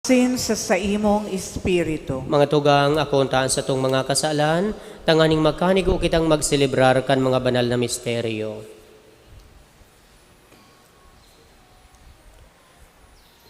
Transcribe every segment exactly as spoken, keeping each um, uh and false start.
Asin sa saimong espiritu. Mga tugang, akoon ta an satong mga kasalan, tanganing makanigo kitang magselebrar kan mga banal na misteryo.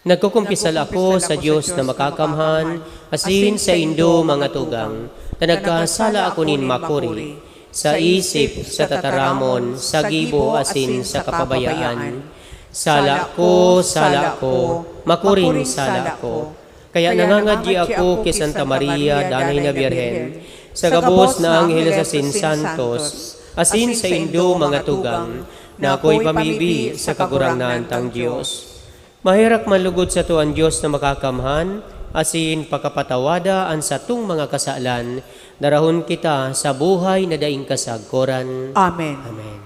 Nagkukumpisal ako sa Dios na makakamhan, asin saindo, mga tugang, ta nagkasala ako nin makuri, sa isip, sa tataramon, sa gibo, asin sa kapabayaan. Sala ko, sala ko, makuring sala ko. Kaya nangangadyi ako ki Santa Maria, Danay na Birhen, sa gabos na anghel asin santos, asin saindo, mga tugang, na akoy pamibi sa Kagurangnan tang Dios. Maherak man lugod sato an Dios na makakamhan, asin pakapatawada an satong mga kasalan, darahon kita sa buhay na daing kasagkoran. Amen. Amen.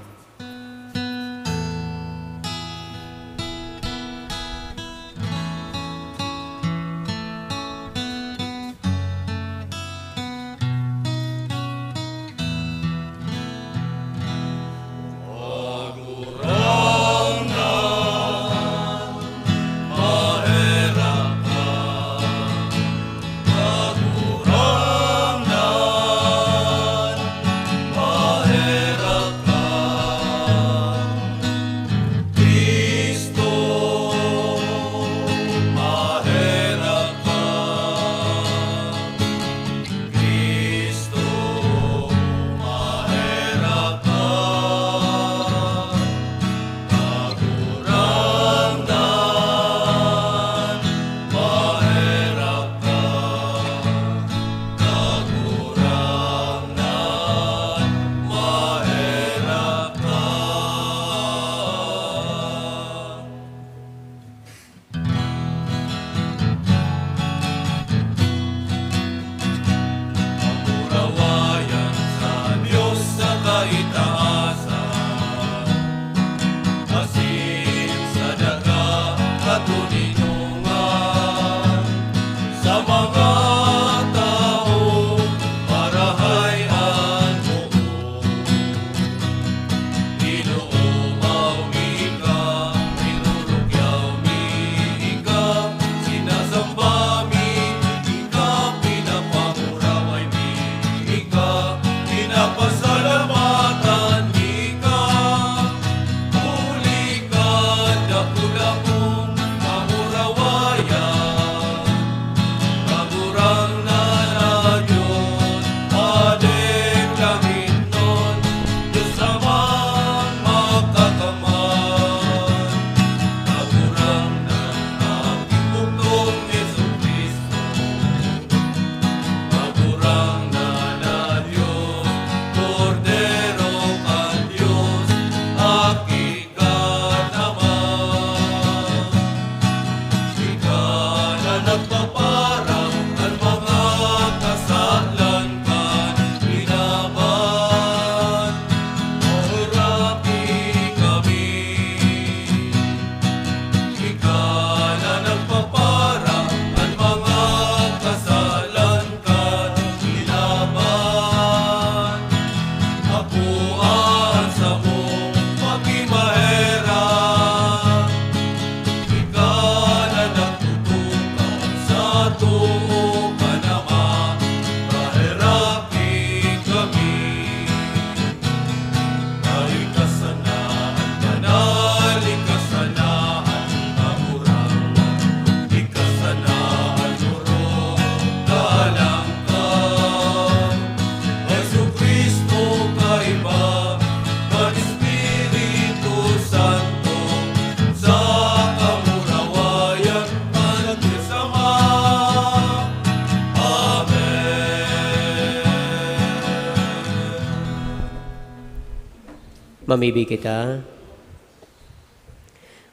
Mamibi kita.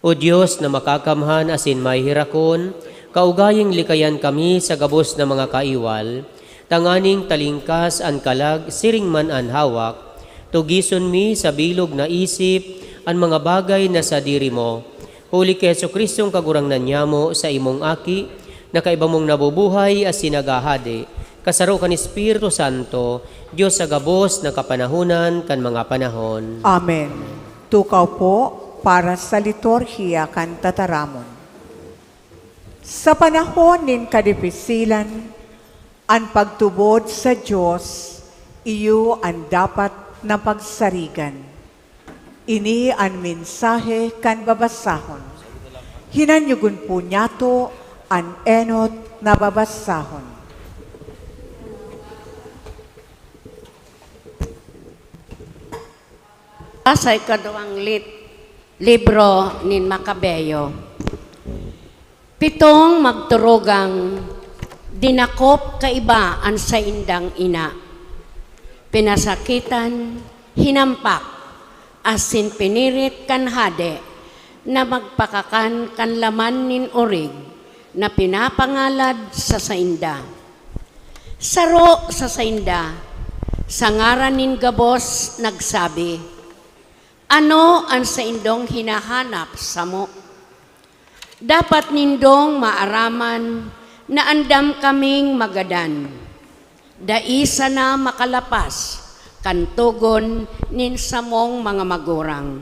O Dios na makakamhan asin maheherakon, kaugaying likayan kami sa gabos na mga kaiwal, tanganing talingkas an kalag siring man an hawak, tugison mi sa bilog na isip an mga bagay na sadiri mo. Huli ki Jesu-Cristong Kagurangnan nyamo, sa imong Aki, na kaiba mong nabubuhay asin naghahade, kasaro kan Espiritu Santo, Dios sa gabos na kapanahonan kan mga panahon. Amen. Tukaw po para sa liturhiya kan tataramon. Sa panahon nin kadipisilan, an pagtubod sa Dios iyo an dapat na pagsarigan. Ini an mensahe kan babasahon. Hinanyogon po niyato an enot na babasahon. Sa ikaduwang lit-, libro nin Makabeo. Pitong magturugang dinakop kaiba an saindang ina. Pinasakitan, hinampak, asin pinirit kan hade na magpakakan kan laman nin orig na pinapangalad sa sainda. Saro sa sainda, sa ngaran nin gabos, nagsabi, "Ano an saindong hinahanap samo? Dapat nindong maaraman na andam kaming magadan. Dai sana makalapas kan togon nin samong mga magurang."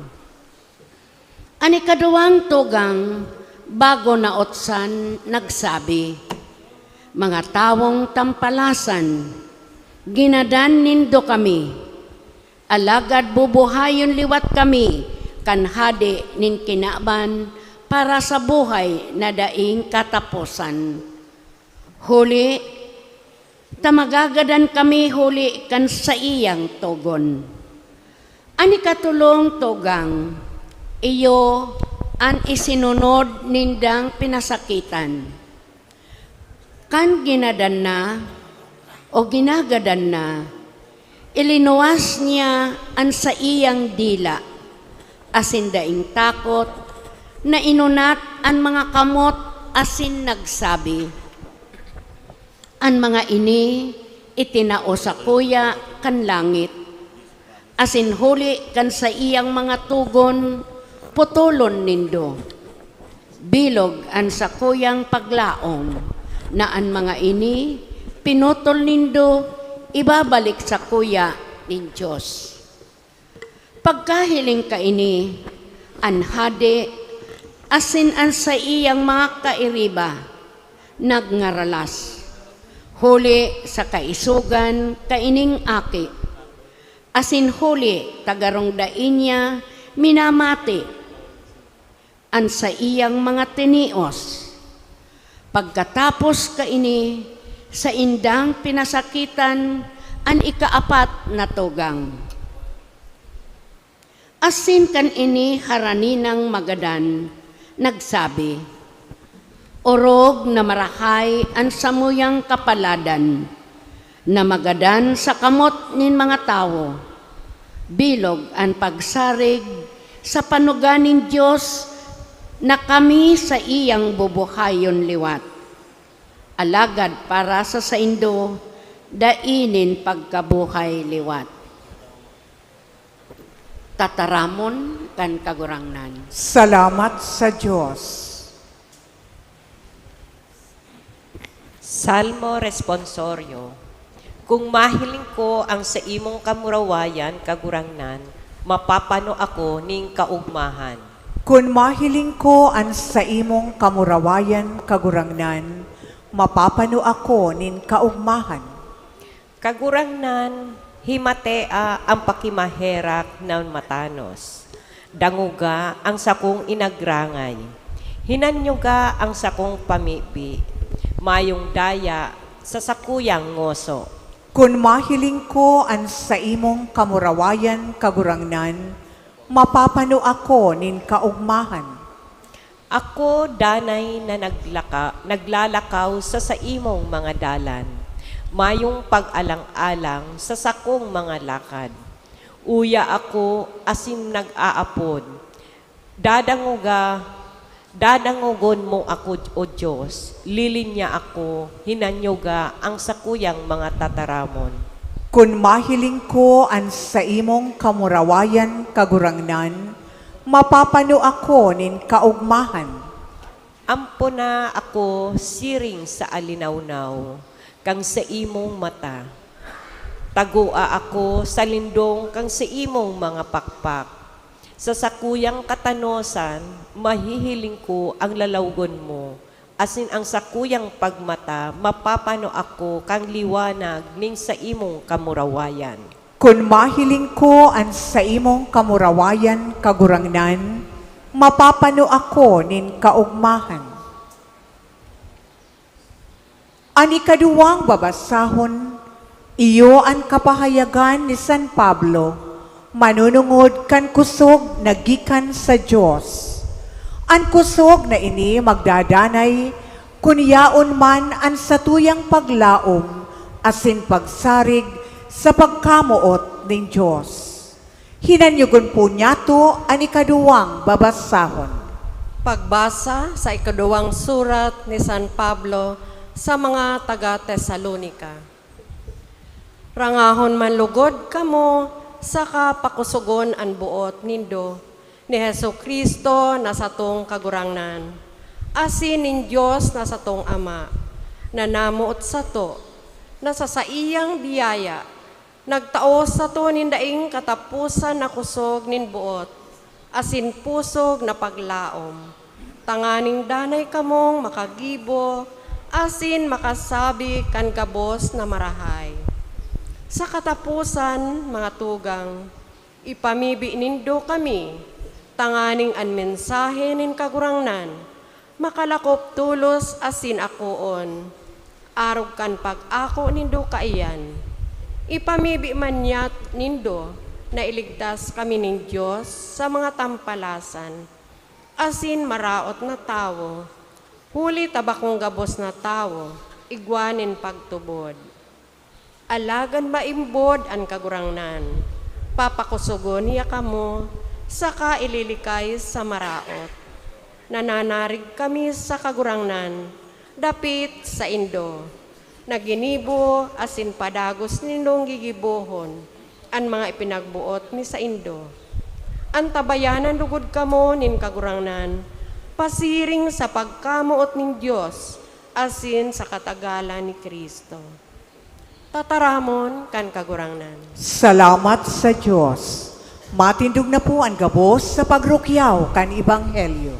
An ikaduwang tugang, bago nautsan, nagsabi, "Mga tawong tampalasan, ginadan nindo kami. Alagad bubuhayon liwat kami kan hade nin kinaban para sa buhay na daing kataposan. Huli ta magagadan kami huli kan saiyang togon." An ikatolong tugang, iyo an isinunod nindang pinasakitan. Kan ginadan na o ginagadan na, ilinuwas niya an saiyang dila, asin daing takot, nainunat an mga kamot asin nagsabi, "An mga ini itinao sakuya kan langit, asin huli kan saiyang mga togon, putolon nindo. Bilog an sakuyang paglaom na an mga ini pinutol nindo, ibabalik sakuya nin Dios." Pagkahiling kaini, an hade asin an saiyang mga kairiba nagngaralas, huli sa kaisogan kaining aki, asin huli ta garong dai niya minamati an saiyang mga tinios. Pagkatapos kaini, saindang pinasakitan an ikaapat na tugang. Asin kan ini haraninang magadan, nagsabi, "Orog na marahay an samuyang kapaladan na magadan sa kamot nin mga tawo. Bilog an pagsarig sa panuga nin Dios na kami saiyang bubuhayon liwat. Alagad para sa saindo, dai nin pagkabuhay liwat." Tataramon kan Kagurangnan. Salamat sa Dios. Salmo Responsorio. Kung mahiling ko ang saimong kamurawayan, Kagurangnan, mapapano ako nin kaogmahan. Kun mahiling ko an saimong kamurawayan, Kagurangnan, mapapano ako nin kaogmahan. Kagurangnan, himatea an pakimaherak na matanos. Dangoga an sakong inagrangay. Hinanyuga an sakong pamibi. Mayong daya sa sakuyang ngoso. Kun mahiling ko an saimong kamurawayan, Kagurangnan, mapapano ako nin kaogmahan. Ako danay na naglaka-, naglalakaw sa saimong mga dalan. Mayong pag-alang-alang sa sakong mga lakad. Uya ako asin nag-aapod, "Dadangoga, dadangogon mo ako, O Dios, lilinya ako, hinanyuga an sakuyang mga tataramon." Kun mahiling ko an saimong kamurawayan, Kagurangnan, mapapano ako nin kaogmahan. Ampona ako siring sa alinawnaw kan saimong mata. Tagoa ako sa lindong kan saimong mga pakpak. Sa sakuyang katanosan, mahihiling ko an lalawgon mo, asin ang sakuyang pagmata mapapano ako kan liwanag nin saimong kamurawayan. Kun mahiling ko an saimong kamurawayan, Kagurangnan, mapapano ako nin kaogmahan. An ikaduwang babasahon, iyo an kapahayagan ni San Pablo, manunungod kan kusog na gikan sa Dios. An kusog na ini magdadanay kun yaon man an satuyang paglaom asin pagsarig sa pagkamoot nin Dios. Hinanyogon po niyato an ikaduwang babasahon. Pagbasa sa ikaduwang surat ni San Pablo sa mga taga Tesalonica. Rangahon man lugod kamo saka pakosogon an boot nindo ni Jesu-Cristo na satong Kagurangnan, asin nin Dios na satong Ama, na namoot sato, na sa saiyang biyaya nagtao sato nin daing kataposan na kosog nin boot asin pusog na paglaom, tanganing danay kamong makagibo asin makasabi kan gabos na marahay. Sa kataposan, mga tugang, ipamibi nindo kami, tanganing an mensahe nin Kagurangnan makalakop tolos asin akoon, arog kan pag-ako nindo kaiyan. Ipamibi man niya nindo na iligtas kami nin Dios sa mga tampalasan asin maraot na tawo, huli ta bakong gabos na tawo igwa nin pagtubod. Alagad maimbod an Kagurangnan, papakosogon niya kamo saka ililikay sa maraot. Nananarig kami sa Kagurangnan dapit saindo, na ginibo asin padagos nindong gigibohon an mga ipinagboot mi saindo. Antabayanan lugod kamo nin Kagurangnan, pasiring sa pagkamoot nin Dios asin sa katagalan ni Cristo. Tataramon kan Kagurangnan. Salamat sa Dios. Matindog na po an gabos sa pagrukyaw kan Ebanghelyo.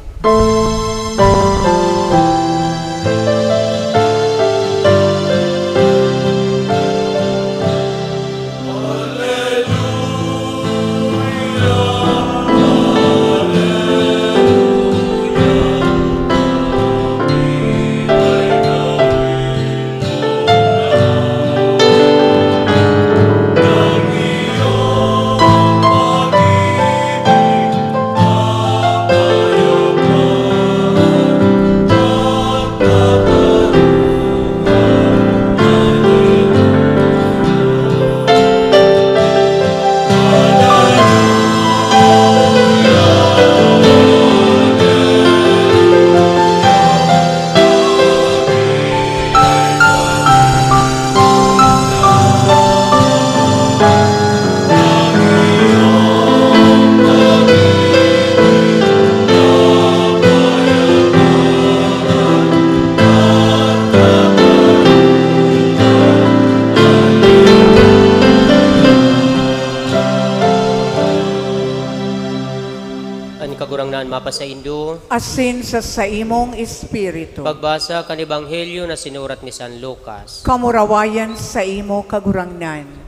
An Kagurangnan mapasaindo. Asin sa saimong espiritu. Pagbasa kan Ebanghelyo na sinurat ni San Lucas. Kamurawayan saimo, Kagurangnan.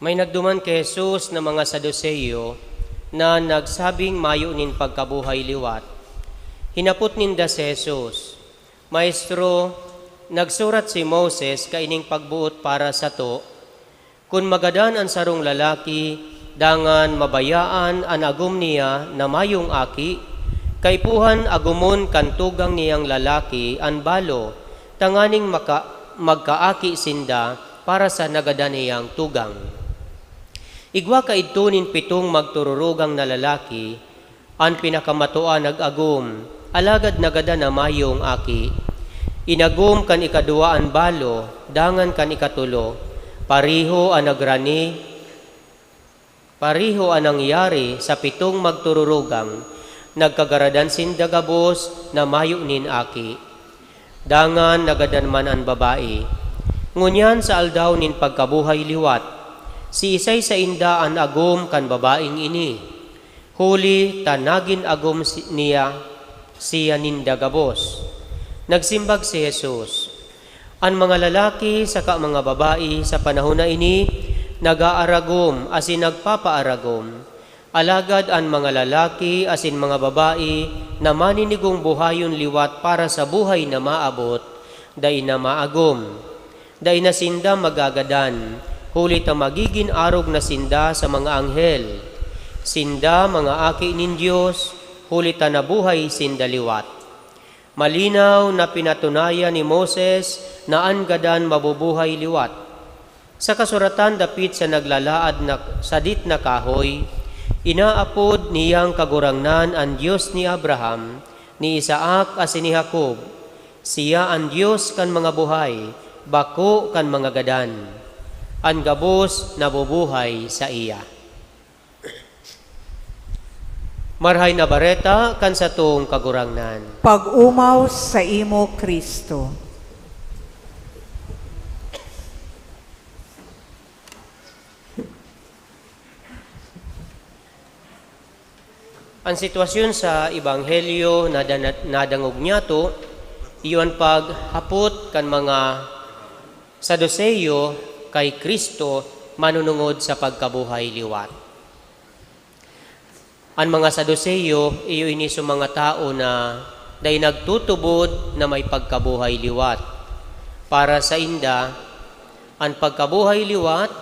May nagduman ki Jesus na mga Saduceo na nagsabing mayo nin pagkabuhay liwat. Hinapot ninda si Jesus, "Maestro, nagsurat si Moses kaining pagboot para sato, 'Kun magadan an sarong lalaki, dangan mabayaan an agom niya na mayong aki, kaipuhan agomon kan tugang niyang lalaki an balo, tanganing maka-, magkaaki sinda para sa nagadan niyang tugang.' Igwa kaidto nin pitong magtururugang na lalaki, an pinakamatua nag-agom, alagad nagadan na mayong aki. Inagom kan ikaduwa an balo, dangan kan ikatulo. Pareho an nagrani, pareho an nangyari sa pitong magtururugang. Nagkagaradan sinda gabos na mayo nin aki. Dangan nagadan man an babayi. Ngunyan sa aldaw nin pagkabuhay liwat, siisay sainda an agom kan babaying ini? Huli ta nagin agom si-, niya siya ninda gabos. Nagsimbag si Jesus, "An mga lalaki saka mga babayi sa panahon na ini nag-aaragom asin nagpapaaragom. Alagad an mga lalaki asin mga babayi na maninigong buhayon liwat para sa buhay na maabot, dai na maagom. Dai na sinda magagadan, huli ta magigin arog na sinda sa mga anghel. Sinda mga aki nin Dios, huli ta nabuhay sinda liwat." Malinaw na pinatunayan ni Moses na an gadan mabubuhay liwat. Sa kasuratan dapit sa naglalaad na sadit na kahoy, inaapod niyang Kagurangnan an Dios ni Abraham, ni Isaac asin ni Jacob. Siya an Dios kan mga buhay, bako kan mga gadan. An gabos nabubuhay saiya. Marahay na Bareta kan satong Kagurangnan. Pag-omaw saimo, Cristo. An sitwasyon sa Ebanghelyo na dana-, nadangog niyato, iyo an paghapot kan mga Saduceo kay Cristo manunungod sa pagkabuhay liwat. An mga Saduceo, iyo ini sa mga tawo na dai nagtutubod na may pagkabuhay liwat. Para sainda, an pagkabuhay liwat,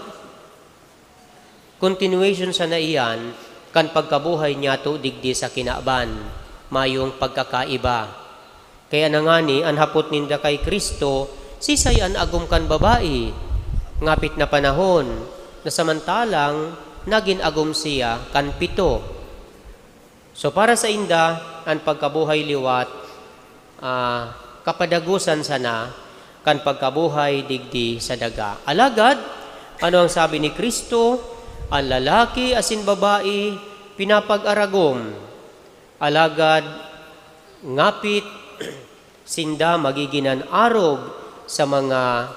continuation sana iyan kan pagkabuhay niyato digdi sa kinaban, mayong pagkakaiba. Kaya na ngani, an hapot ninda kay Cristo, sisay an agom kan babayi? Ngapit na panahon, na samantalang nagin agom siya kan pito. So, para sainda, an pagkabuhay liwat, ah, kapadagosan sana kan pagkabuhay digdi sa daga. Alagad, ano ang sabi ni Cristo? An lalaki asin babayi pinapag-aragom. Alagad ngapit sinda magiginan arog sa mga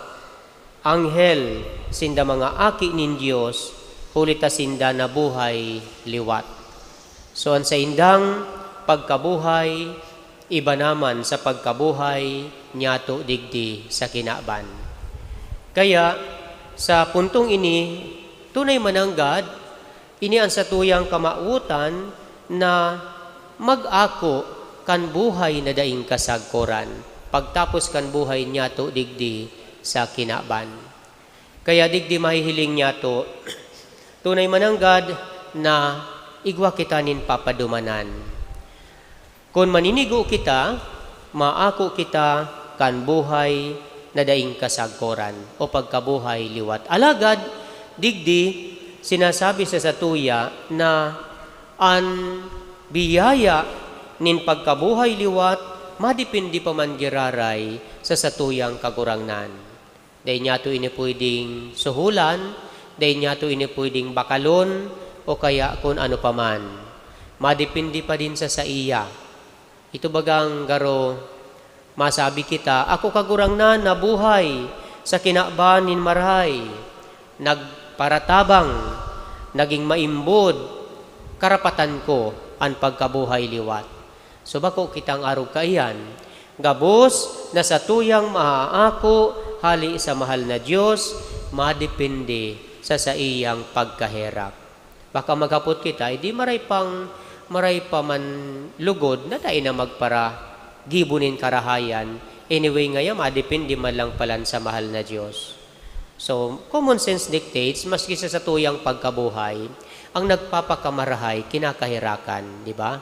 anghel, sinda mga aki nin Dios, huli ta sinda nabuhay liwat. So, an saindang pagkabuhay, iba naman sa pagkabuhay niyato digdi sa kinaban. Kaya, sa puntong ini, tunay mananggad, ini an satuyang kamawotan na mag-ako kan buhay na daing kasagkoran, pagtapos kan buhay niyato digdi sa kinaban. Kaya digdi mahihiling niyato, tunay mananggad na igwa kita nin papadumanan. Kun maninigo kita, maako kita kan buhay na daing kasagkoran o pagkabuhay liwat. Alagad, digdi, sinasabi sa satuya na an biyaya nin pagkabuhay liwat madepende pa man giraray sa satuyang Kagurangnan. Dai niyato ini pwedeng suholan, dai niyato ini pwedeng bakalon, o kaya kun ano pa man. Madepende pa din sa saiya. Ito bagang garo masabi kita, "Ako, Kagurangnan, nabuhay sa kinaban nin marahay, nagparatabang, naging maimbod, karapatan ko an pagkabuhay liwat." So, bako kitang arog kaiyan. Gabos na satuyang maaako hale sa mahal na Dios, madepende sa saiyang pagkaherak. Baka maghapot kita, "Edi maray pang, maray pa man lugod na dai na magparagibo nin karahayan. Anyway, ngaya madepende man lang palan sa mahal na Dios." So, common sense dictates, maski sa satuyang pagkabuhay, ang nagpapakamarahay, kinakaherakan, di ba?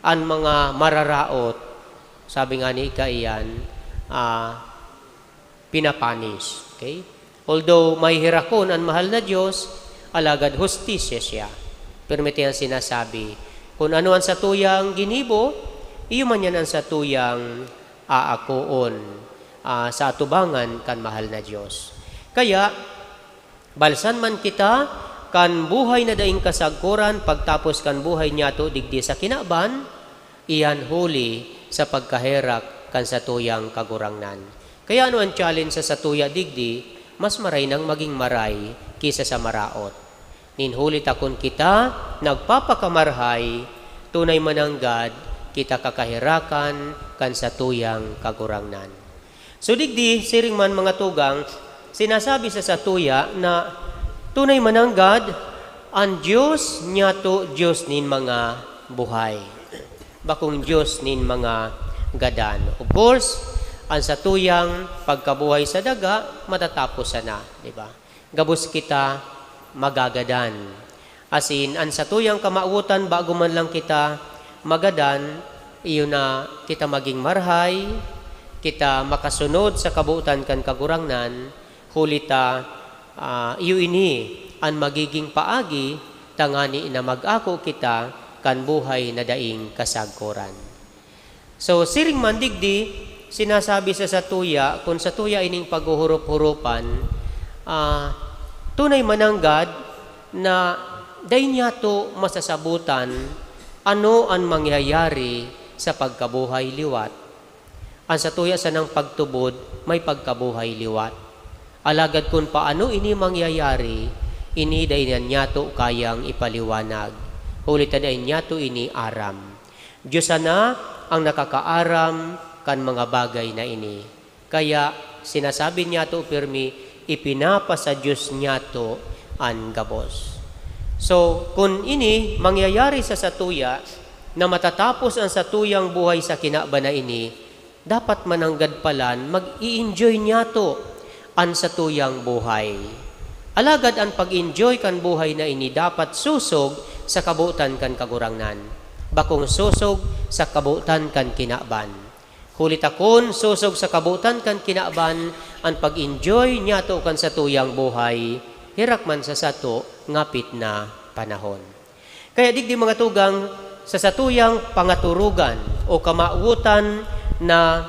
An mga mararaot, sabi nga ni kaiyan, ah, pinapanis. Okay? Although maheherakon an mahal na Dios, alagad hustisya siya. Permiti ang sinasabi, kun ano an satuyang ginibo, iyo man yan an satuyang aakoon, ah, sa atubangan kan mahal na Dios. Kaya, balsan man kita kan buhay na daing kasagkoran pagtapos kan buhay niyato digdi sa kinaban, iyan huli sa pagkaherak kan satuyang Kagurangnan. Kaya ano an challenge sa satuya digdi? Mas maray nang magin maray ki sa sa maraot. Nin huli ta kun kita nagpapakamarhay, tunay mananggad kita kakaherakan kan satuyang Kagurangnan. So digdi, siring man, mga tugang, sinasabi sa satuya na tunay mananggad, an Dios niyato Dios nin mga buhay, bakong Dios nin mga gadan. Of course, an satuyang pagkabuhay sa daga matatapos sana, di ba? Gabos kita magagadan. Asin, an satuyang kamawotan, bago man lang kita magadan, iyo na kita magin marhay, kita makasunod sa kabotan kan Kagurangnan, huli ta, ah, iyo ini an magiging paagi tangani na mag-ako kita kan buhay na daing kasagkoran. So, siring man digdi, sinasabi sa satuya, kun satuya ining paghuhurup-hurupan, ah, tunay mananggad na dai niyato masasabotan ano an mangyayari sa pagkabuhay liwat. An satuya sanang pagtubod may pagkabuhay liwat. Alagad kun paano ini mangyayari, ini dai na niyato kayang ipaliwanag, huli ta dai niyato ini aram. Dios sana ang nakakaaram kan mga bagay na ini. Kaya sinasabi niyato pirmi, ipinapasa-Dios niyato an gabos. So, kun ini mangyayari sa satuya na matatapos an satuyang buhay sa kinaban na ini, dapat mananggad palan mag-i-enjoy niyato an satuyang buhay. Alagad an pag-enjoy kan buhay na ini dapat sosog sa kabotan kan Kagurangnan, bakong sosog sa kabotan kan kinaban. Huli ta kun sosog sa kabotan kan kinaban an pag-enjoy niyato kan satuyang buhay, herak man sa sato ngapit na panahon. Kaya digdi, mga tugang, sa satuyang pangaturugan o kamawotan na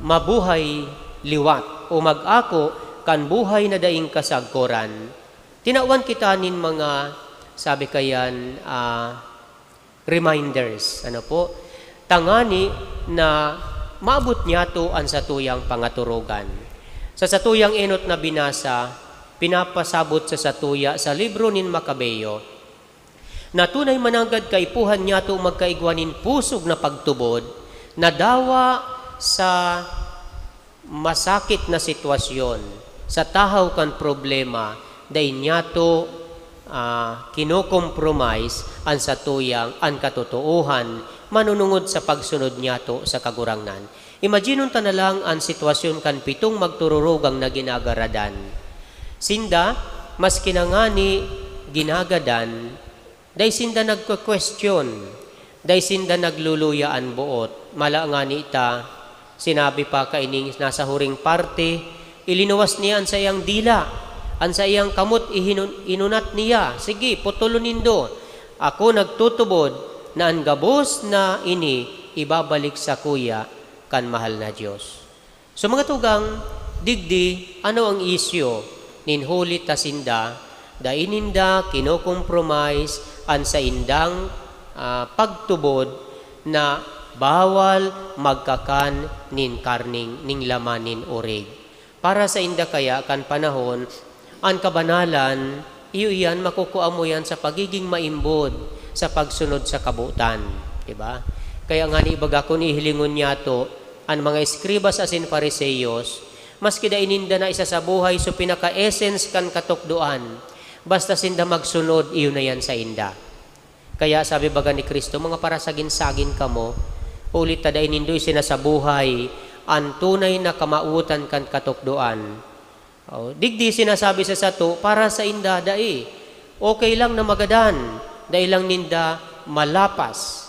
mabuhay liwat o mag-ako kan buhay na daing kasagkoran, tinawan kita nin mga, sabi kayan, ah, reminders, ano po, tangani na maabot niyato an satuyang pangaturugan. Sa satuyang enot na binasa, pinapasabot sa satuya sa libro nin Makabeo, na tunay mananggad kaipuhan niyato magkaigwa nin pusog na pagtubod na dawa sa masakit na sitwasyon, sa tahaw kan problema, dai niyato, ah, kinokompromise an satuyang, an katotoohan, manunungod sa pagsunod niyato sa Kagurangnan. Imaginon ta na lang an sitwasyon kan pitong magtururugang na ginagaradan. Sinda, maski na ngani ginagadan, dai sinda nagkukwestiyon, dai sinda nagluluya an boot. Mala ngani ta, sinabi pa kaining nasa huring parte, ilinuwas niya an saiyang dila, an saiyang kamot ihinun-, inunat niya, "Sige, putolon nindo. Ako nagtutubod na an gabos na ini ibabalik sakuya kan mahal na Dios." So, mga tugang, digdi, ano ang isyu nin huli ta sinda, dai ninda kinokompromise an saindang, ah, pagtubod na bawal magkakan nin karning nin laman nin orig. Para sainda kaya kan panahon, an kabanalan, iyo iyan, makukua mo yan sa pagiging maimbod sa pagsunod sa kabotan, di ba? Kaya ngani, baga kun ihilingon niyato an mga eskribas asin Fariseos, maski dai ninda na isa sa buhay so pinaka-essence kan katukdoan, basta sinda magsunod, iyo na yan sainda. Kaya sabi baga ni Cristo, "Mga parasagin-sagin kamo, huli ta dai nindo isinasabuhay an tunay na kamawotan kan katukdoan." O, digdi sinasabi sa sato, para sainda, dai. Okay lang na magadan, dai lang ninda malapas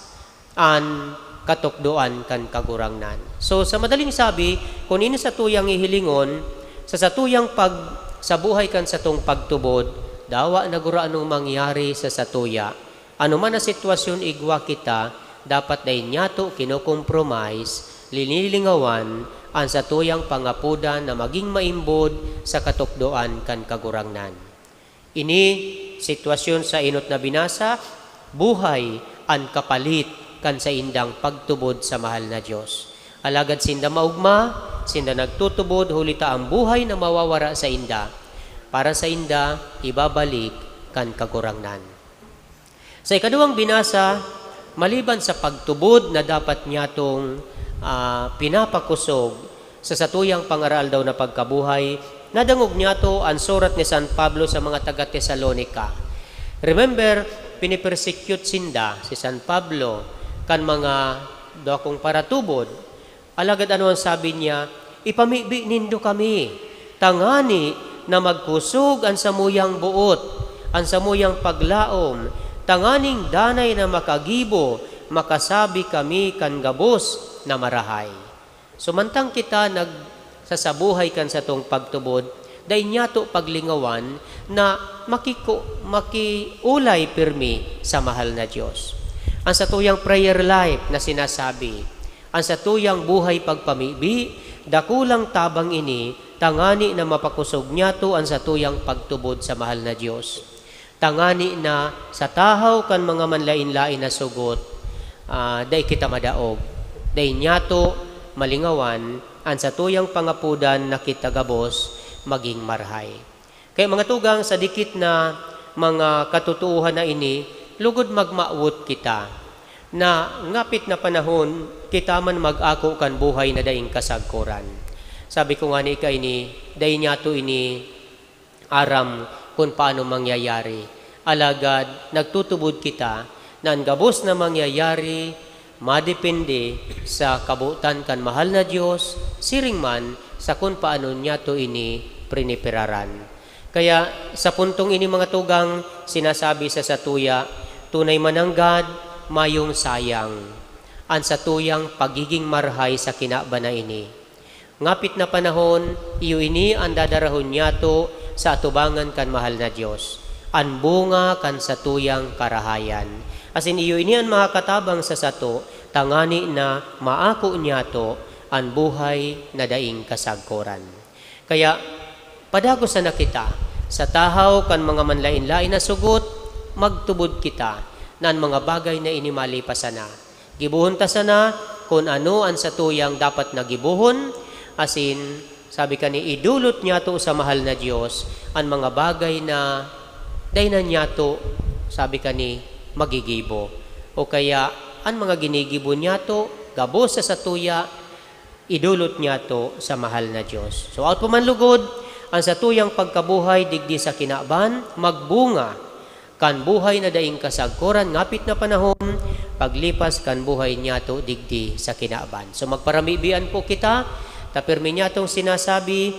an katukdoan kan Kagurangnan. So, sa madaling sabi, kun ini satuyang hihilingon, sa satuyang pag-, sa buhay kan satong pagtubod, dawa na gurano mangyari sa satuya. Anoman na sitwasyon igwa kita, dapat dai niyato kinokompromise, linilingawan an satuyang pangapodan na magin maimbod sa katukdoan kan Kagurangnan. Ini sitwasyon sa enot na binasa, buhay an kapalit kan saindang pagtubod sa mahal na Dios. Alagad sinda maogma, sinda nagtutubod huli ta an buhay na mawawara sainda, para sainda ibabalik kan Kagurangnan. Sa ikaduwang binasa, maliban sa pagtubod na dapat niyatong, ah, pinapakosog sa satuyang pangaraaldaw na pagkabuhay, nadangog niyato an surat ni San Pablo sa mga taga-Tesalonica. Remember, pinipersecute sinda, si San Pablo, kan mga dakong paratubod. Alagad ano an sabi niya? "Ipamibi nindo kami, tangani na magkosog an samuyang boot, an samuyang paglaom, tanganing danay na makagibo, makasabi kami kan gabos na marahay." So, mantang kita nagsasabuhay kan satong pagtubod, dai niyato paglingawan na makiko-, makiulay pirmi sa mahal na Dios. Ang satuyang prayer life na sinasabi, ang satuyang buhay pagpamibi, dakulang tabang ini, tangani na mapakosog niyato ang satuyang pagtubod sa mahal na Dios. Tangani na sa tahaw kan mga manlaen-laen na sugot, ah, dai kita madaog. Dai niyato malingawan an satuyang pangapodan na kita gabos magin marahay. Kaya, mga tugang, sa dikit na mga katotoohan na ini, lugod magmawot kita na ngapit na panahon kita man mag-ako kan buhay na daing kasagkoran. Sabi ko ngani kaini, dai niyato ini aram kun paano mangyayari. Alagad nagtutubod kita na an gabos na mangyayari madepende sa kabotan kan mahal na Dios, siring man sa kun paano niyato ini prinipiraran. Kaya sa puntong ini, mga tugang, sinasabi sa satuya, tunay mananggad, mayong sayang an satuyang pagiging marahay sa kinaban na ini. Ngapit na panahon, iyo ini an dadarahon niyato sa atubangan kan mahal na Dios, an bunga kan satuyang karahayan. Asin iyo ini an makakatabang sa sato, tangani na maako niyato an buhay na daing kasagkoran. Kaya, padagos sana kita, sa tahaw kan mga manlaen-laen na sugot, magtubod kita na an mga bagay na ini malipas sana. Gibohon ta sana kun ano an satuyang dapat na gibohon, asin, sabi kani, idolot niyato sa mahal na Dios an mga bagay na dai na niyato, sabi kani, magigibo. O kaya, an mga ginigibo niyato, gabos sa satuya, idolot niyato sa mahal na Dios. So, aot pa man lugod, ang satuyang pagkabuhay digdi sa kinaban, magbunga kan buhay na daing kasagkoran ngapit na panahon, paglipas kan buhay niyato digdi sa kinaban. So, magparamibian po kita, ta pirmi niyatong sinasabi,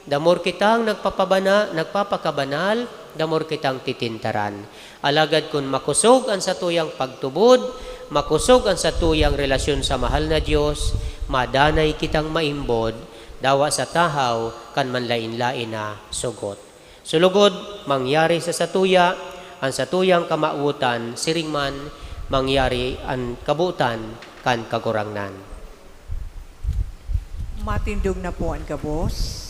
damor kitang nagpapabana-, nagpapakabanal, damor kitang titintaran. Alagad kun makosog an satuyang pagtubod, makosog an satuyang relasyon sa mahal na Dios, madanay kitang maimbod, dawa sa tahaw kan manlaen-laen na sugot. Sa lugod, mangyari sa satuya an satuyang kamawotan, siring man mangyari an kabotan kan Kagurangnan. Matindog na po an gabos.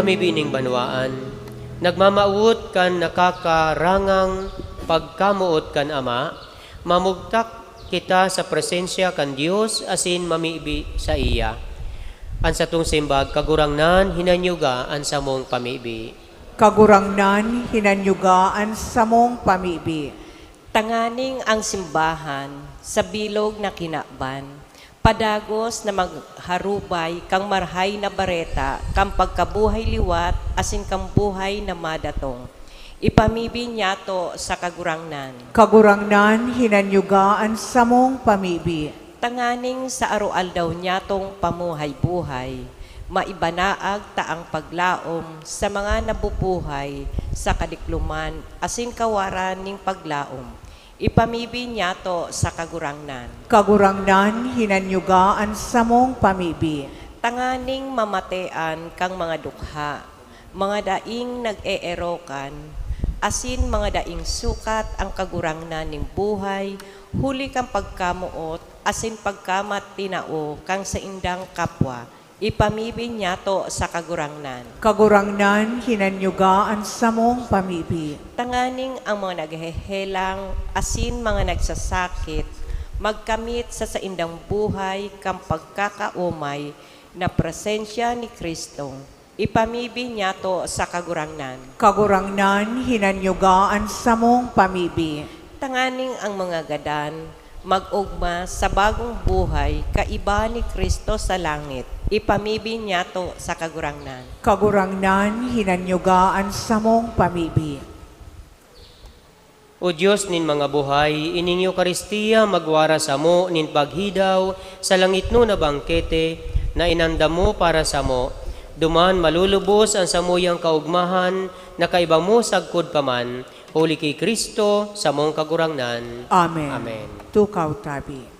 Mibi ning banwaan, nagmamawot kan nakakarangang pagkamoot kan Ama, mamugtak kita sa presensya kan Dios asin mamibi saiya. An satong simbag, Kagurangnan, hinanyuga an samong pamibi. Kagurangnan, hinanyuga an samong pamibi. Tanganing ang simbahan sa bilog na kinaban, padagos na magharubay kan Marahay na Bareta kan pagkabuhay liwat asin kan buhay na madatong. Ipamibi niyato sa Kagurangnan. Kagurangnan, hinanyuga an samong pamibi. Tanganing sa aroaldaw niyatong pamuhay-buhay, maibanaag ta ang paglaom sa mga nabubuhay sa kadikloman asin kawaran nin paglaom. Ipamibi niyato sa Kagurangnan. Kagurangnan, hinanyuga an samong pamibi. Tanganing mamatean kang mga dukha, mga daing nag-eerokan, asin mga daing sukat an Kagurangnan nin buhay, huli kan pagkamoot asin pagkamatinao kan saindang kapwa. Ipamibi niyato sa Kagurangnan. Kagurangnan, hinanyuga an samong pamibi. Tanganing ang mga naghehelang asin mga nagsasakit magkamit sa saindang buhay kan pagkakaomay na presensya ni Cristo. Ipamibi niyato sa Kagurangnan. Kagurangnan, hinanyuga an samong pamibi. Tanganing ang mga gadan mag-ogma sa bagong buhay kaiba ni Cristo sa langit. Ipamibi niyato sa Kagurangnan. Kagurangnan, hinanyuga an samong pamibi. O Dios nin mga buhay, ining Eukaristia magwara samo nin paghidaw sa langitnon na bangkete na inandam mo para samo. Duman malulubos an samuyang kaogmahan na kaiba mo sagkod pa man, huli ki Cristo, samong Kagurangnan. Amen. Amen. Tukaw tabi.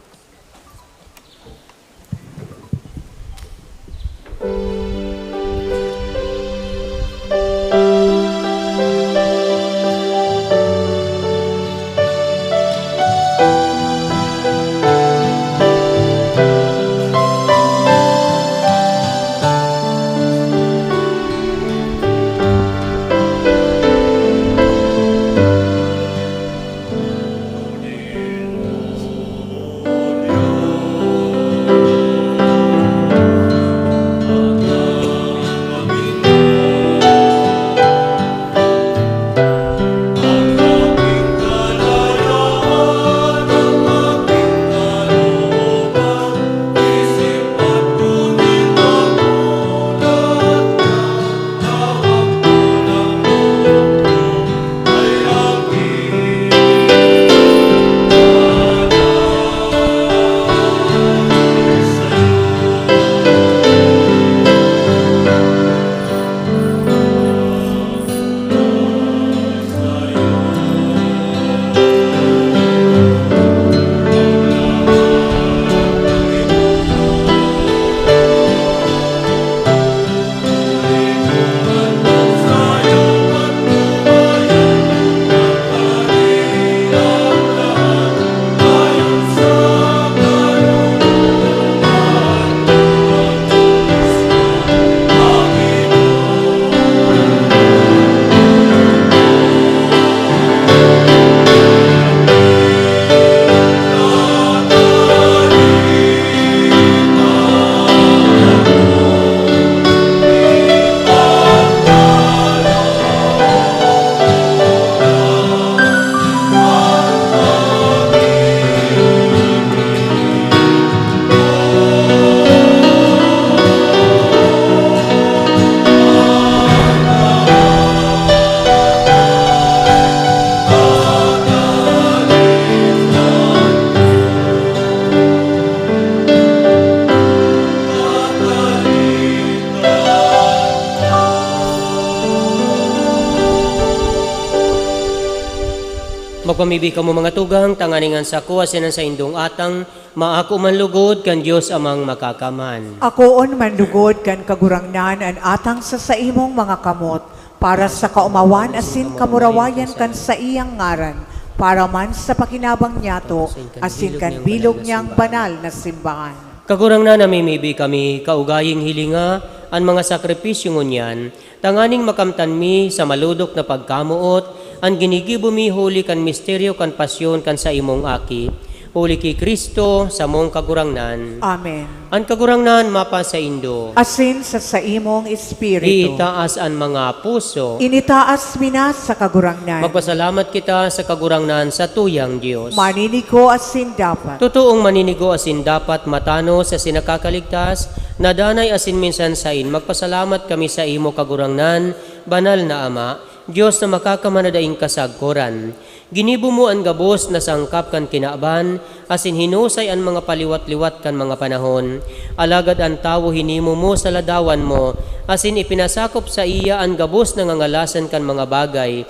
Magpamibi kamo, mga tugang, tanganing an sako asin an saindong atang maako man lugod kan Dios Amang Makakaman. Akoon man lugod kan Kagurangnan an atang sa saimong mga kamot, para sa kaomawan asin kamurawayan kan saiyang ngaran, para man sa pakinabang niyato asin kan bilog niyang banal na simbahan. Kagurangnan, namimibi kami, kaugaying hilinga an mga sakripisyo ngunyan, tanganing makamtan mi sa malodok na pagkamoot an ginigibo mi huli kan misteryo kan pasyon kan saimong Aki, huli ki Cristo, samong Kagurangnan. Amen. An Kagurangnan mapasaindo. Asin sa saimong espiritu. Itaas an mga puso. Initaas mi na sa Kagurangnan. Magpasalamat kita sa Kagurangnan, sa tuyang Dios. Maninigo asin dapat. Totoong maninigo asin dapat, matanos asin nakakaligtas, na danay asin minsan sain. Magpasalamat kami sa imo, Kagurangnan, banal na Ama, Dios na makakamana daing kasagkoran. Ginibo mo an gabos na sangkap kan kinaban, asin hinusay an mga paliwat-liwat kan mga panahon. Alagad an tawo hinimo mo sa ladawan mo, asin ipinasakop saiya an gabos na ngangalasan kan mga bagay,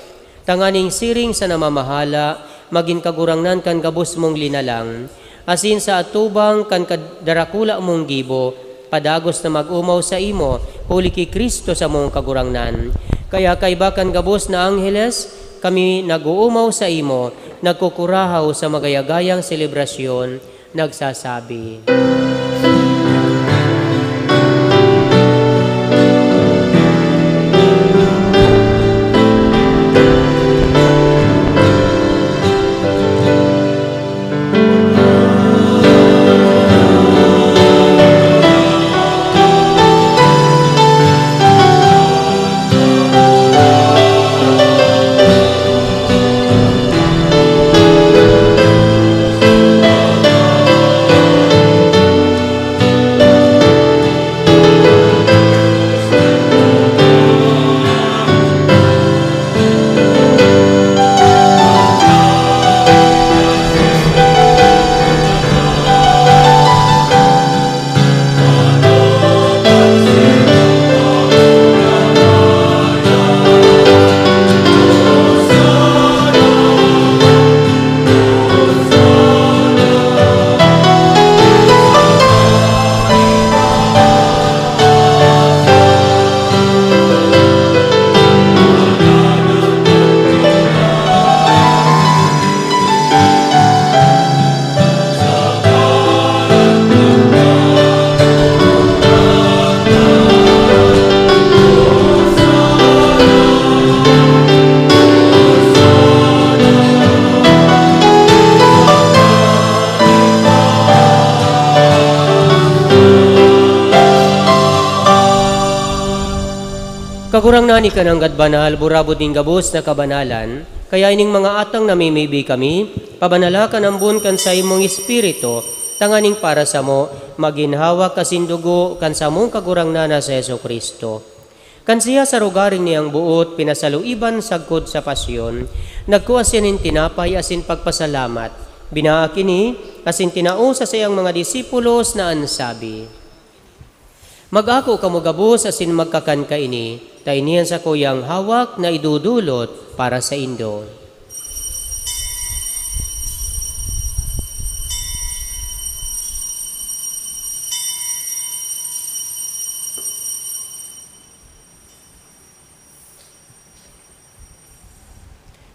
tanganing siring sa namamahala, magin kagurangnan kan gabos mong linalang. Asin sa atubang kan kad-, darakula mong gibo, padagos na mag-omaw saimo, huli ki Cristo samong Kagurangnan. Kaya kaiba kan gabos na angheles, kami nag-oomaw saimo, nagkukurahaw sa magayagayang selebrasyon, nagsasabi. Kagurangnan, ika nanggad banal, burabod nin gabos na kabanalan, kaya ining mga atang namimibi kami, pabanala kan ambon kan saimong Espiritu, tanganing para samo, magin hawak asin dugo kan samong Kagurangnan na si Jesu-Cristo. Kan siya sa rogaring niyang boot pinasaluiban sagkod sa pasyon, nagkua siya nin tinapay asin pagpasalamat, binaak ini, asin tinao sa saiyang mga disipulos na an sabi, "Mag-ako kamo gabos asin magkakan kaini, ta ini an sakuyang hawak na idodolot para saindo."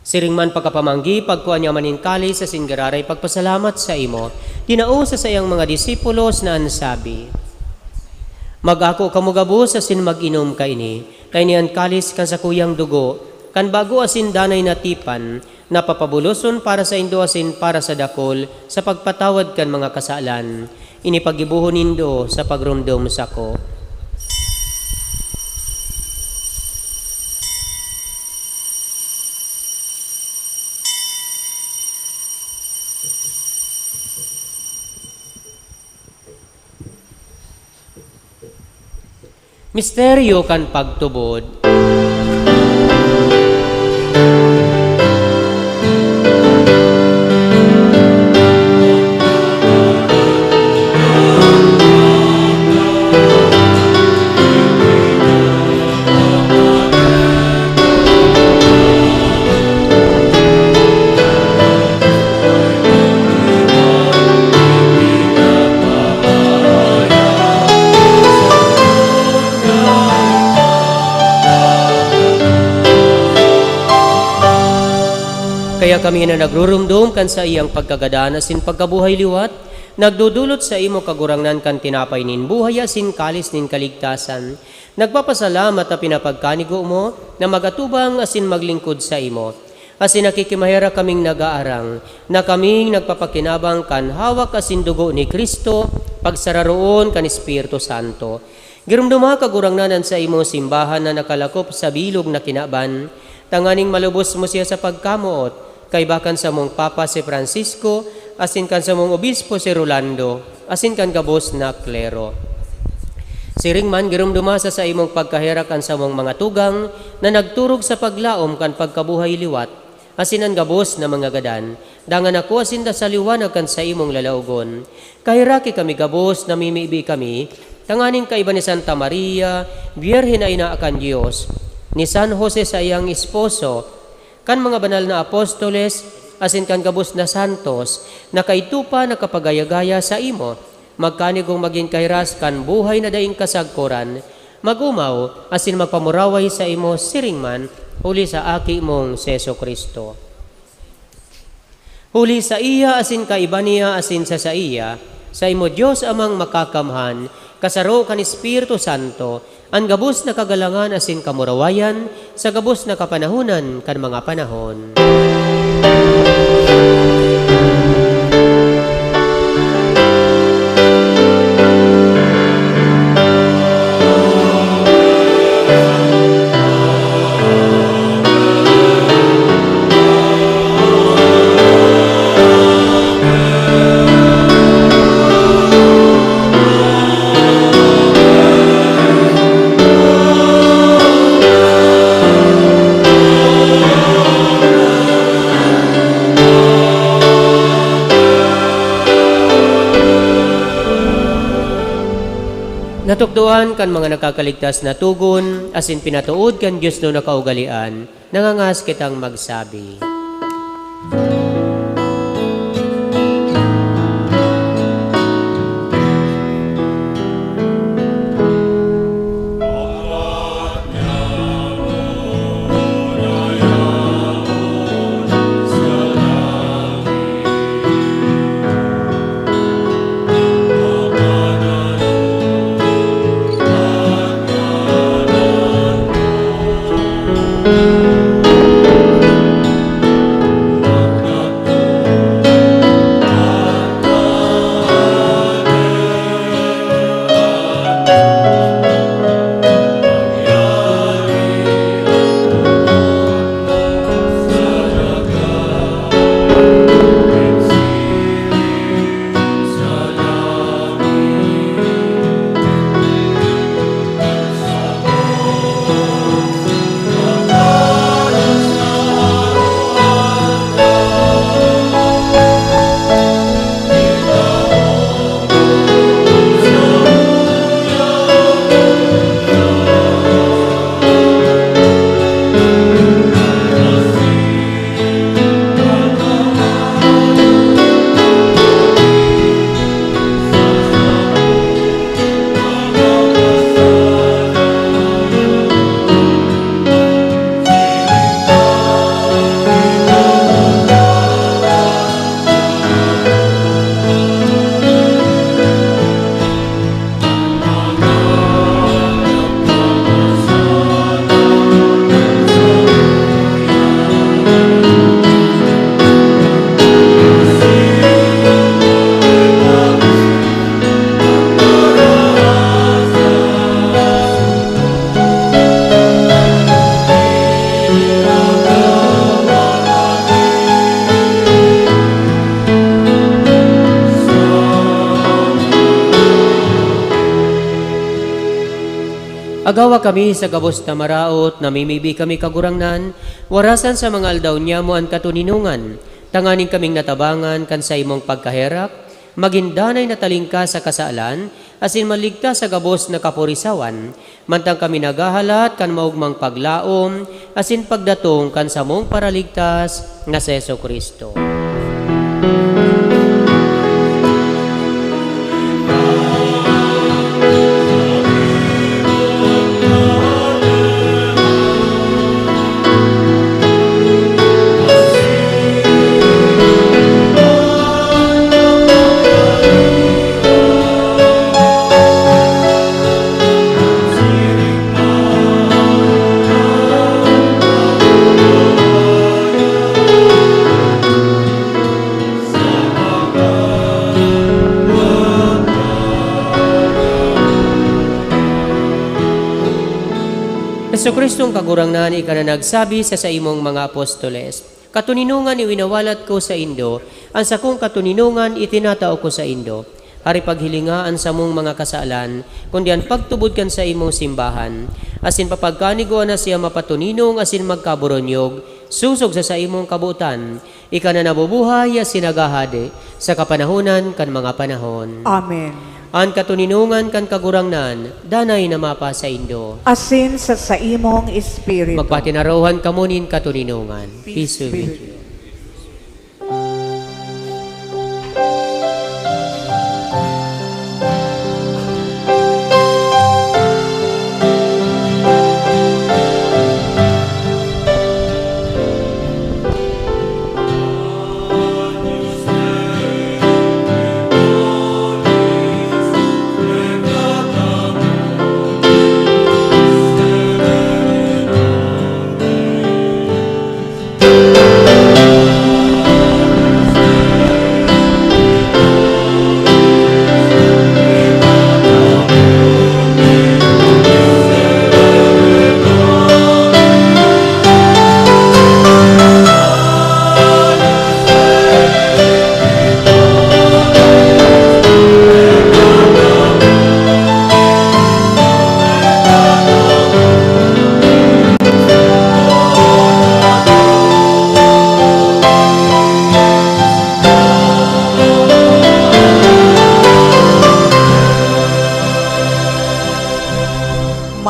Siring man pagkapamanggi, pagkua niya man nin kalis asin giraray pagpasalamat saimo, tinao sa saiyang mga disipulos na an sabi, "Mag-ako kamo gabos asin mag-inom kaini, ta ini an kalis kan sakuyang dugo, kan bago asin danay na tipan, na papabuloson para saindo asin para sa dakul sa pagpatawad kan mga kasalan. Ini paggibohon nindo sa pagromdom sako." Misteryo kan pagtubod. Kaya kami na nagrurumdom kan saiyang pagkagadan asin pagkabuhay liwat, Nagdodolot saimo, Kagurangnan, kan tinapay nin buhay asin kalis nin kaligtasan. Nagpapasalamat ta pinapagkanigo mo na mag-atubang asin maglingkod saimo. Asin nakikimaherak kaming nagaarang na kaming nagpapakinabang kan hawak asin dugo ni Cristo, pagsararoon kan Espiritu Santo. Giromdoma, Kagurangnan, an saimong simbahan na nakalakop sa bilog na kinaban, tanganing malubos mo siya sa pagkamoot, kaiba kan samong Papa si Francisco, asin kan samong Obispo si Rolando, asin kan gabos na klero. Siring man, giromdoma sa saimong pagkaherak an samong mga tugang na nagturog sa paglaom kan pagkabuhay liwat, asin an gabos na mga gadan, dangan ako asin da sa liwanag kan saimong lalaogon. Kaheraki kami gabos, namimibi kami, tanganing kaiba ni Santa Maria, Birhen na ina kan Dios, ni San Jose saiyang esposo, kan mga banal na apostoles, asin kan gabos na santos, na kaidto pa nakapagaya-gaya saimo, magkanigong magin kahiras kan buhay na daing kasagkoran, mag-omaw asin magpamuraway saimo siring man, huli sa Aki mong si Jesu-Cristo. Huli saiya asin kaiba niya asin sa saiya, saimo Dios Amang Makakamhan, kasaro kan Espiritu Santo, an gabos na kagalangan asin kamurawayan sa gabos na kapanahonan kan mga panahon. Natukdoan kan mga nakakaligtas na togon asin pinatood kan Dios na kaugalean, nangangas kitang magsabi. Agawa kami sa gabos na maraot, namimibi kami, Kagurangnan, warasan sa mga aldaw niyamo an katoninongan, tanganing kaming natabangan kan saimong pagkaherak, magin danay na talingkas sa kasalan, asin maligtas sa gabos na kapurisawan, mantang kami naghahalat kan maogmang paglaom asin pagdatong kan samong Paraligtas na si Jesu-Cristo. Jesu-Cristong Kagurangnan, ika na nagsabi sa saimong mga apostoles, "Katoninongan iwinawalat ko saindo, an sakong katoninongan itinatao ko saindo." Hari, paghilinga an samong mga kasalan, kundi an pagtubod kan saimong simbahan, asin papagkanigua na siya mapatoninong asin magkaboronyog, sosog sa saimong kabotan, ika na nabubuhay asin naghahade sa kapanahonan kan mga panahon. Amen. An katoninongan kan Kagurangnan, danay na mapasaindo. Asin sa saimong espiritu. Magpatinarohan kamo nin katoninongan. Peace be with you.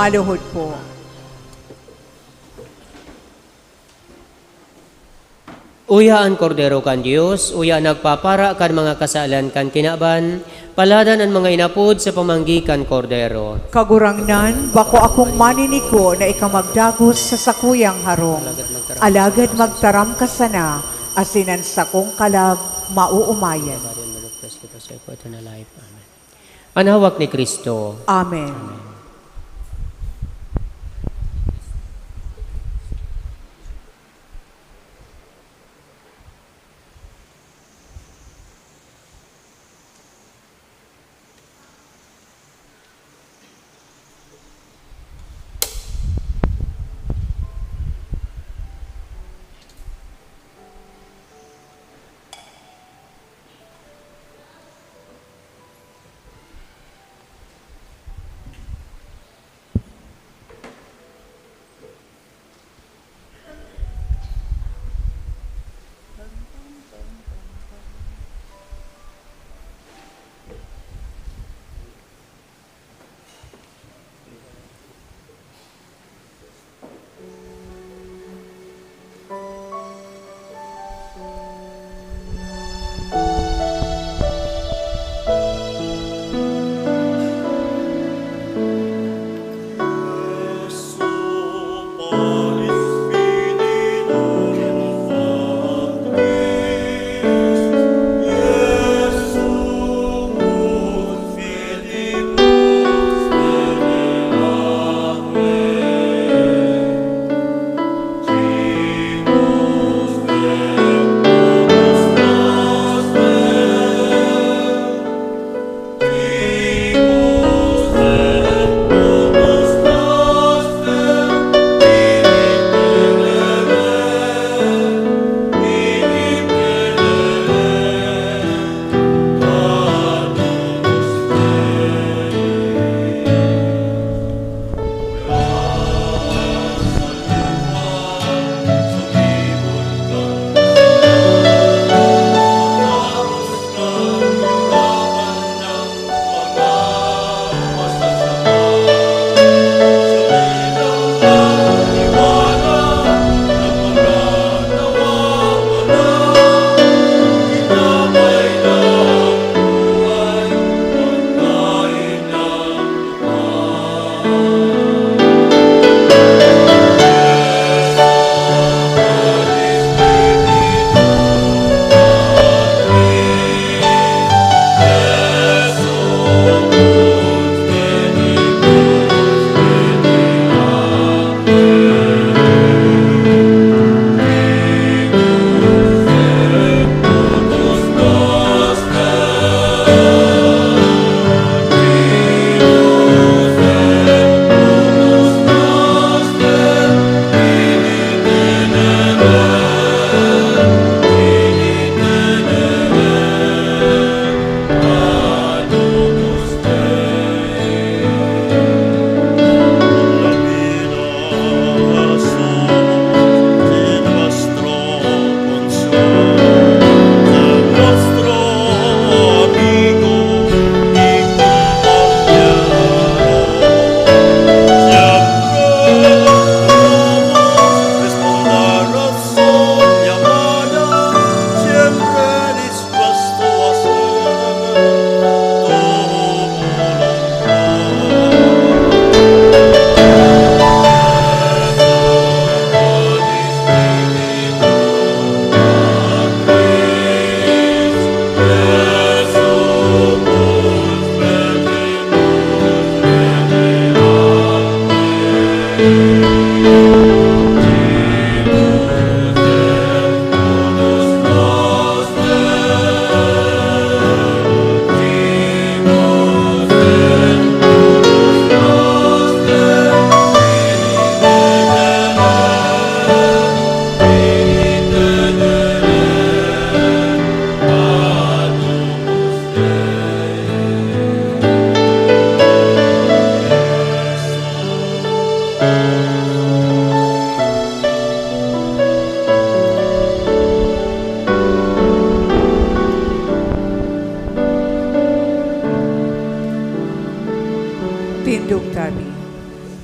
Maluhod po. Uya an Kordero kan Dios, uya nagpapara kan mga kasalan kan kinaban, paladan an mga inapod sa pamanggi kan Kordero. Kagurangnan, bako akong maniniko na ika magdagos sa sakuyang harong, alagad magtaram ka sana, asin an sakong kalag maoomayan. An hawak ni Cristo. Amen.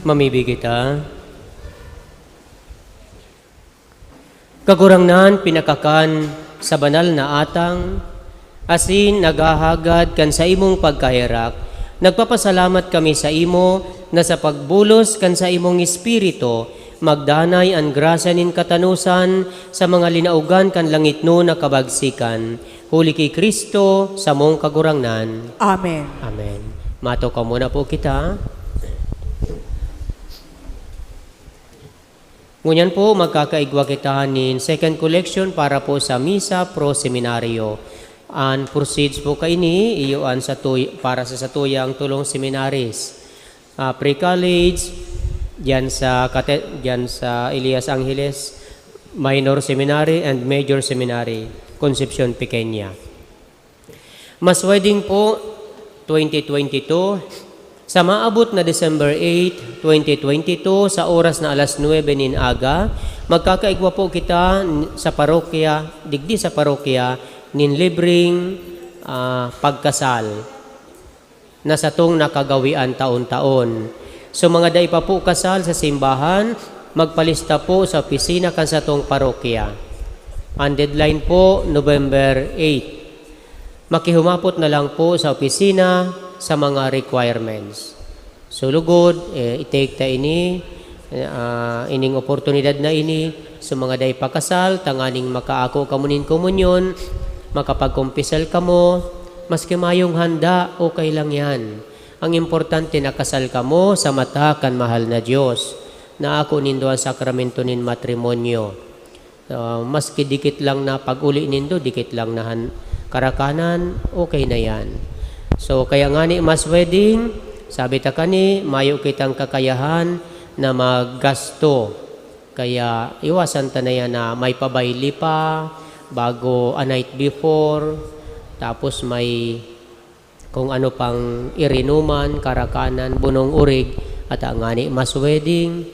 Mamibi kita. Kagurangnan, pinakakan sa banal na atang, asin naghahagad kan saimong pagkaherak, nagpapasalamat kami sa imo na sa pagbulos kan saimong Espiritu, magdanay an grasya nin katanosan sa mga linaogan kan langitnon na kabagsikan, huli ki Cristo, samong Kagurangnan. Amen. Amen. Matokaw muna po kita. Ngunyan po, magkakaigwa kita nin second collection para po sa Misa pro Seminario. An proceeds po kaini, iyo an satuy-, para sa satuyang tulong seminaries. Ah, pre-college, diyan sa kate-, diyan sa Elias Angeles Minor Seminary and Major Seminary, Concepcion Pequeña. Mass Wedding po, twenty twenty-two. Sa maabot na December eight, twenty twenty-two, sa oras na alas nuebe nin aga, magkakaigwa po kita n-, sa parokya, digdi sa parokya, nin libreng, ah, pagkasal na satong nakagawian taon-taon. So, mga dai pa po kasal sa simbahan, magpalista po sa opisina kan satong parokya. Ang deadline po, November eight. Makihumapot na lang po sa opisina sa mga requirements. So, lugod, eh, i-take ta ini, ah, ining oportunidad na ini, sa mga dai pa kasal, tanganing makaako kamo nin komunyon, makapagkumpisal kamo, maski mayong handa, okay lang yan. Ang importante, nakasal kamo sa mata kan mahal na Diyos, naako nindo an sakramento nin matrimonyo. Ah, maski dikit lang na pag-uli nindo, dikit lang na han-, karakanan, okay na yan. So, kaya ngani mass wedding, sabi ta kani, mayo kitang kakayahan na maggasto. Kaya iwasan ta na yan na may pabayli pa, bago a night before, tapos may kung ano pang irinuman, karakanan, bunong urig, at ngani mass wedding.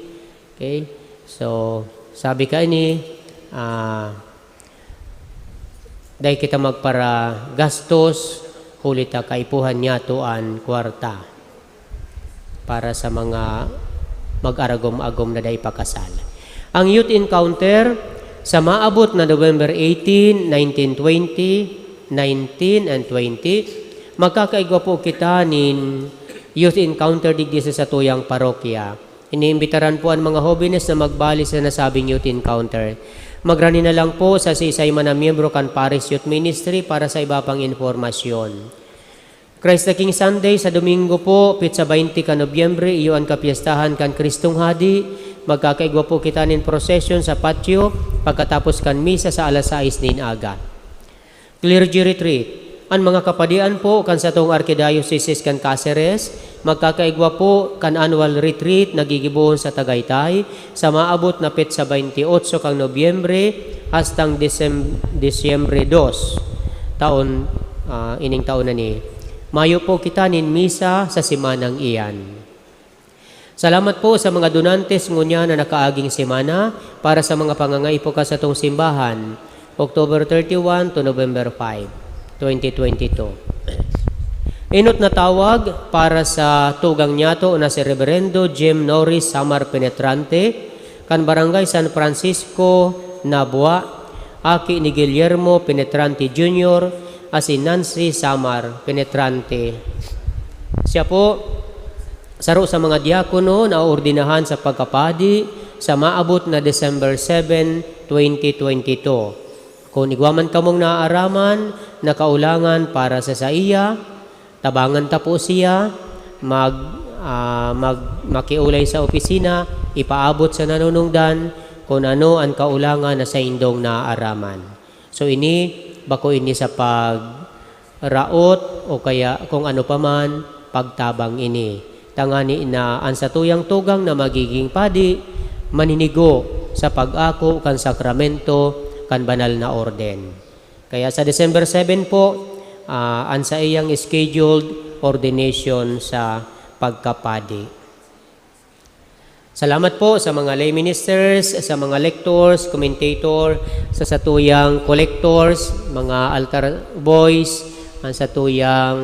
Okay? So, sabi kaini, ah, dai kita magparagastos, huli ta kaipuhan niyato an kwarta para sa mga mag-aragom-agom na dai pa kasal. Ang youth encounter, sa maabot na November eighteen, nineteen, twenty, nineteen and twenty, magkakaigwa po kita nin youth encounter digdi sa satuyang parokya. Iniimbitaran po an mga hobenes na magbali sa nasabing youth encounter. Magrani na lang po sa siisay man na miyembro kan Parish Youth Ministry para sa iba pang impormasyon. Christ the King Sunday, sa Domingo po, petsa baynte kan Nobyembre, iyo an kapyestahan kan Kristong Hadi. Magkakaigwa po kita nin prosesyon sa patio pagkatapos kan misa sa alas sais nin aga. Clergy Retreat. An mga kapadian po kan satong Arkidiocese kan Caceres, magkakaigwa po kan annual retreat na gigibohon sa Tagaytay sa maabot na petsa baynte otso kan Nobyembre hastang Disem-, Disyembre dos, taon, ah, ining taon na ni. Mayo po kita nin misa sa semanang iyan. Salamat po sa mga donantes ngunyan na nakaaging semana para sa mga pangangaipo kan satong simbahan, October thirty-one to November five, twenty twenty-two. Enot na tawag para sa tugang niyato na si Reberendo Jim Norris Samar Penetrante, kan Barangay San Francisco, Nabua, aki ni Guillermo Penetrante Junior asin Nancy Samar Penetrante. Siya po, saro sa mga diakono na oordenahan sa pagkapadi sa maabot na December seven, twenty twenty-two. Kun igwa man kamong naaaraman na kaulangan para sa saiya, tabangan ta po siya, mag, ah, mag, makiolay sa opisina, ipaabot sa nanunungdan kun ano an kaulangan na saindong naaaraman. So, ini, bako ini sa pagraot o kaya kung ano pa man, pagtabang ini. Tangani na an satuyang tugang na magiging padi, maninigo sa pag-ako kan sakramento kan banal na orden. Kaya sa December seven po, ah, an saiyang scheduled ordination sa pagkapadi. Salamat po sa mga lay ministers, sa mga lectors, commentator, sa satuyang collectors, mga altar boys, ang satuyang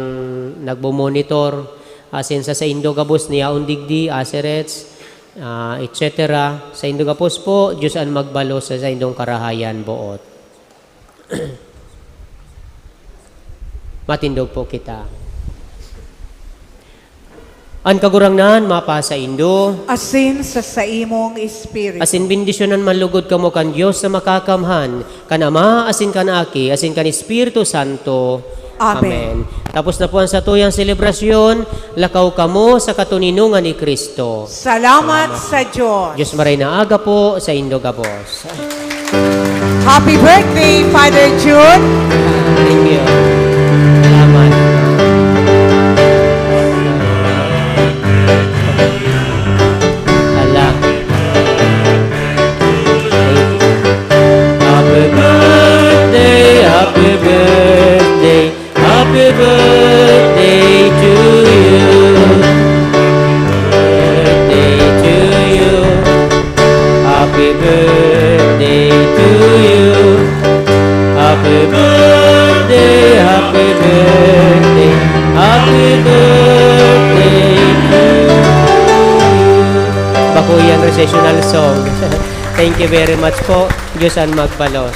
nagmo-monitor, asin sa saindo gabos na yaon digdi, aserets, ah, et cetera. Saindo gabos po, Diyos an magbalos sa saindong karahayan boot. Matindog po kita. An Kagurangnan mapasaindo. Asin sa saimong espiritu. Asin bendisyonan man lugod kamo kan Dios na Makakamhan, kan Ama, asin kan Aki, asin kan Espiritu Santo. Amen. Amen. Tapos na po ang satuyang selebrasyon, lakaw kamo sa katoninongan ni Kristo. Salamat sa Diyos. Diyos maray na aga po saindo gabos. Happy birthday, Father Jude. Thank you. Salamat. Ala. Thank you. Happy birthday, happy birthday, happy birthday to you. Birthday to you. Happy birthday to you. Happy birthday, happy birthday, happy birthday to you. Bakuyan recessional song. Thank you very much po. Diyos an magbalos.